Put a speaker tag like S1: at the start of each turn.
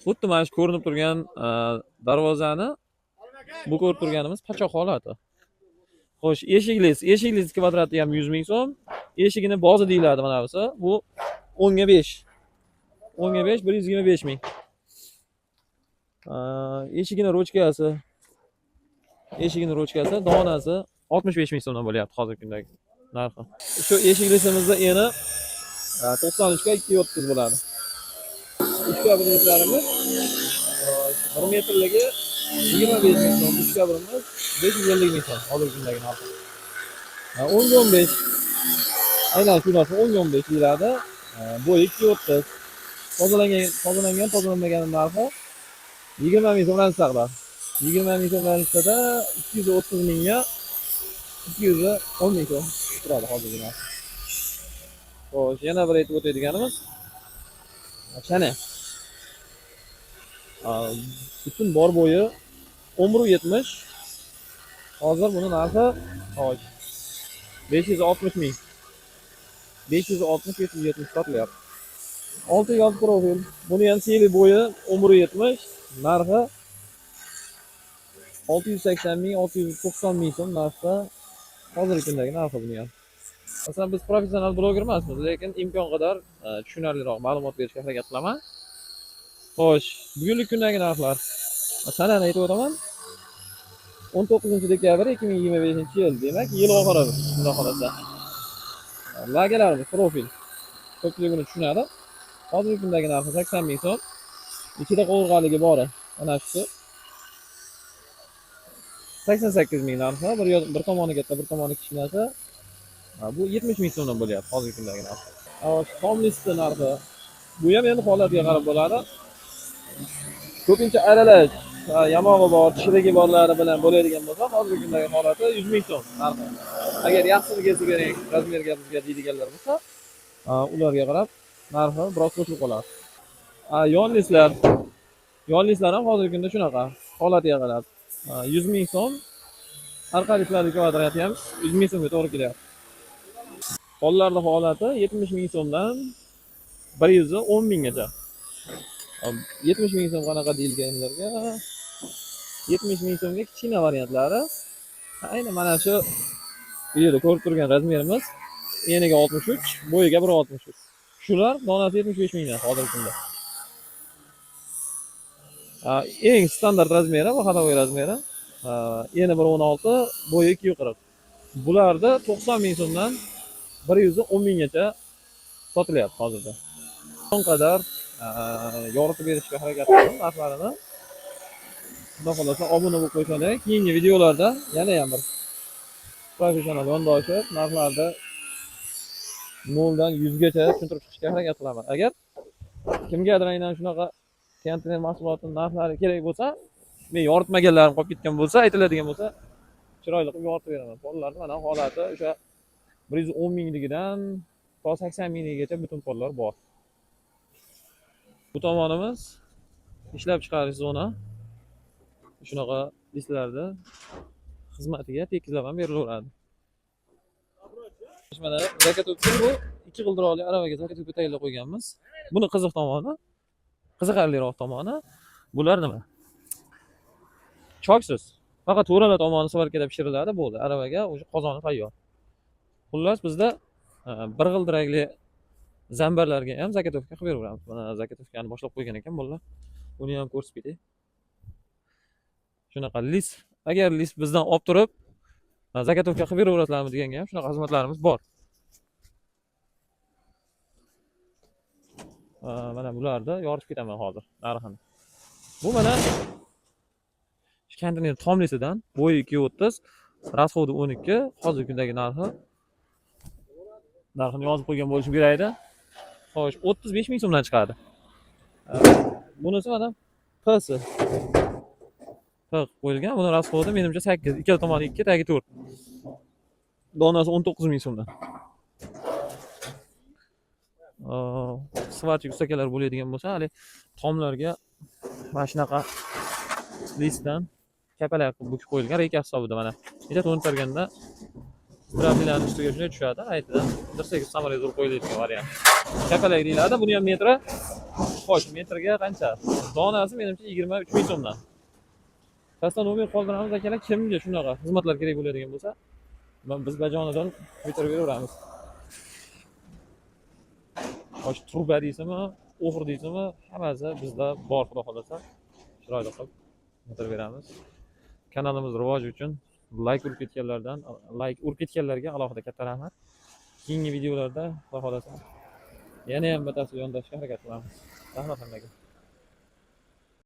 S1: Xuddi mana shu ko'rinib turgan darvozani bu ko'rib turganimiz pachoq holati. Xo'sh, eshiklis, eshiklis kvadrati ham 100 ming so'm. Eshigini bozi deyiladi mana busi. Bu 10 ga 5. 10 ga 5 125 ming. Eshigini ruchkasi, eshigini ruchkasi donasi 65 ming so'mdan bo'lyapti hozirgi kundagi narxi. Shu eshiklisimizda eni 93 ga 230 bo'ladi. Uchga birliklarimiz 1 metrligi 25 ming so'm, uchga birimiz 550 ming so'm hozirgi kundagi narxi. 10 ga 15. Aynan shu narsa 10 ga 15 deyiladi. Bo'yi 230. Tozalangan, tozalangan, tozalanmagan narxi 20 ming so'm разница qiladi. 20 ming so'm разница da 230 mingga 210 ming so'm turadi hozirgi narxi. Xo'sh, yana bir aytib o'tadiganimiz chana. Butun bor bo'yi 11.70. Hozir buni narxi, xo'sh, 560 ming. 560 570 sotilyapti. 6 yoz profil. Buni ham seli bo'yi 11.70, narxi 680 ming, 690 ming so'm narxda hozirgi kundagi narxi buni ham. Masalan, biz professional bloger emasmiz, lekin imkon qadar tushunarliroq ma'lumot berishga harakat qilaman. Xo'sh, bugungi kundagi narxlar. Sanani aytib o'taman. 19 dekabr 2025 yil, demak, yil oxiri, xudo xohlasa. Lagalarimiz profil. Ko'pchilik buni tushunadi. Hozirgi kundagi narxi 80 ming so'm. Ichida qovurg'aligi bori mana shusi. 88 ming narxi, bir tomoni katta, bir tomoni kichkinasi. Bu 70 ming so'mdan bo'lyapti hozirgi kundagi narxi. Xo'sh, tom listi narxi. Bu ham endi holatiga qarab bo'ladi. Ko'pincha aralash, yamog'i bor, chirigi borlari bilan bo'ladigan bo'lsa, hozirgi kundagi holati 100 ming so'm narxi. Agar yaxshisini kelsa kerak, размер ga bizga deydiganlar bo'lsa, ularga qarab narxi biroz qo'shilib qoladi. Yon listlar, yon listlar ham hozirgi kunda shunaqa, holatiga qarab 100 ming so'm. Arqa listlarning kvadrati ham 100 ming so'mga to'g'ri kelyapti. Pollarni holati 70 ming so'mdan 110 minggacha. 70 ming so'm qanaqa deyilganlarga, 70 ming so'mga kichkina variantlari ayni mana shu bu yerda ko'rib turgan размер imiz, eniga 63, bo'yiga 1.63. Shular donasi 75 mingdan hozirgi kunda. Eng standart размер i bu ходовой размер i. Eni 1.16, bo'yi 2.40. Bularda 90 ming so'mdan 110 minggacha sotilyapti hozirda. Imkon qadar yoritib berishga harakat qildim narxlarini. Xudo xohlasa, obuna bo'lib qo'ysangiz, keyingi videolarda yana ham bir professional yondoshib, narxlarni 0 dan 100 gacha tushuntirib chiqishga harakat qilaman. Agar kimgadir aynan shunaqa konteyner mahsulotini narxlari kerak bo'lsa, men yoritmaganlarim qolib ketgan bo'lsa, aytiladigan bo'lsa, chiroyli qilib yoritib beraman. Pollarni mana holati o'sha 110 mingligidan to 80 mingligigacha butun pollar bor. Bu tomonimiz ishlab chiqarish zona. Shunaqa listlarda xizmatiga tekizlab ham berilaveradi. Mana заготовка, bu ikki g'ildiroqli aravaga заготовка tayyorlab qo'yganmiz. Buni qiziq tomoni, qiziqarliroq tomoni, bular nima? Choksiz. Faqat to'rala tomoni сварка da pishiriladi, bo'ldi. Aravaga o'sha qozoni tayyor. Xullas, bizda bir g'ildirakli zambarlarga ham заготовка qilib beraveramiz. Mana заготовка ni boshlab qo'ygan ekan bolalar. Uni ham ko'rsatib ketay. Shunaqa list, agar list bizdan olib turib, заготовка qilib beraverasizlarmi deganga ham shunaqa xizmatlarimiz bor. Mana bularni yoritib ketaman hozir narxini. Bu mana konteyner tomlisidan, bo'yi 2.30, расход i 12, hozirgi kundagi narxi, narxini yozib qo'ygan bo'lishim kerak edi. Xo'sh, 35 ming so'mdan chiqadi. Bunisi mana Psi. P qilib qo'yilgan. Buni расход i menimcha 8, ikkala tomoni 2, tagi 4. Donasi 19 ming so'mdan. Сварщик ustakalar bo'ladigan bo'lsa, hali tomlarga mana shunaqa listdan kapalak qilib bukib qo'yilgan reyka hisobida mana. Necha to'ntarganda stropillarni ustiga shunday tushadi, aytidan bir sakkiz саморез urib qo'yiladigan variant. Kapalak deyiladi. Buni ham metri Xo'sh, metrga qancha? Donasi menimcha 23 ming so'mdan. Pastda nomer qoldiramiz, akalar, kimga shunaqa xizmatlar kerak bo'ladigan bo'lsa, biz bajonidan bitirib beraveramiz. Xo'sh, truba deysizmi, o'g'ir deysizmi, hammasi bizda bor, xudo xohlasa. Chiroyli qilib bitirib beramiz. Kanalimiz rivoji uchun layk urib ketganlardan, layk urib ketganlarga alohida katta rahmat. Keyingi videolarda, xudo xohlasa, yana ham batafsil yondashishga harakat qilamiz. Rahmat hammaga.